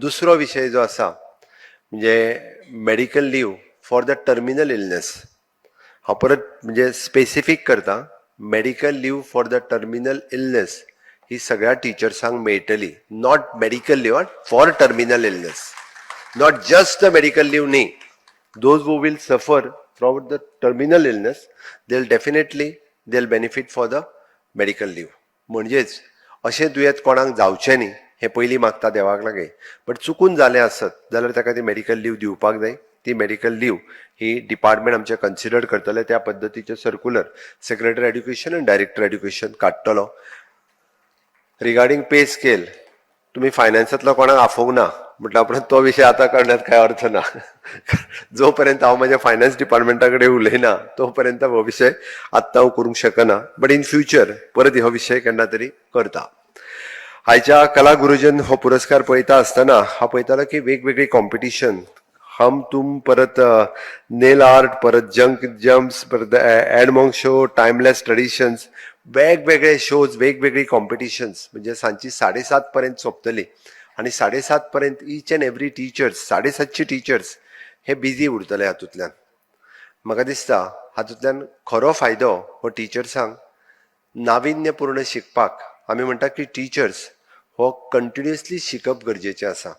दुसरो विशय जो आसा म्हणजे medical leave for the terminal illness. हांव परत म्हणजे स्पेसिफीक करता, medical leave for the terminal illness ही सगळ्या टिचर्सांक मेळटली. Not medical leave for terminal illness, not just the medical leave न्ही. Those who will suffer from the terminal illness, they'll definitely, they'll benefit for the medical leave. म्हणजेच अशें दुयेंत कोणाक जावचें न्ही हें पयलीं मागता देवाक लागीं, बट चुकून जालें आसत जाल्यार ताका ती मेडिकल लीव दिवपाक जाय. ती मेडिकल लीव ही डिपार्टमेंट आमचें कन्सिडर करतलें. त्या पद्दतीचें सर्कुलर सेक्रेटरी एड्युकेशन आनी डायरेक्टर एड्युकेशन काडटलो. रिगार्डींग पे स्केल, तुम्ही फायनान्सांतलो कोणाक आफोवंक ना म्हटल्या उपरांत तो विशय आतां करण्यात काय अर्थ ना. जोपर्यंत हांव म्हज्या फायनान्स डिपार्टमेंटा कडेन उलयना, तोपर्यंत हो विशय आत्तां हांव करूंक शकना, बट इन फ्युचर परत हो विशय केन्ना तरी करता. आयच्या कला गुरुजन हो पुरस्कार पळयता आसतना हांव पळयतालो की वेगवेगळी कॉम्पिटिशन, हम तुम, परत नेल आर्ट, परत जंक जम्प्स, परत एडमॉंग शो, टायमलेस ट्रेडिशन्स, वेगवेगळे शोज, वेगवेगळी कॉम्पिटिशन्स. म्हणजे सांजची 7:30 पर्यंत सोंपतली आनी 7:30 पर्यंत each and every teachers, 750 teachers हे बिजी उरतले. हातूंतल्यान म्हाका दिसता हातूंतल्यान खरो फायदो हो टिचर्सांक नाविन्यपूर्ण शिकपाक. आमी म्हणटा की टिचर्स हो कंटिन्युअसली शिकप गरजेचें आसा.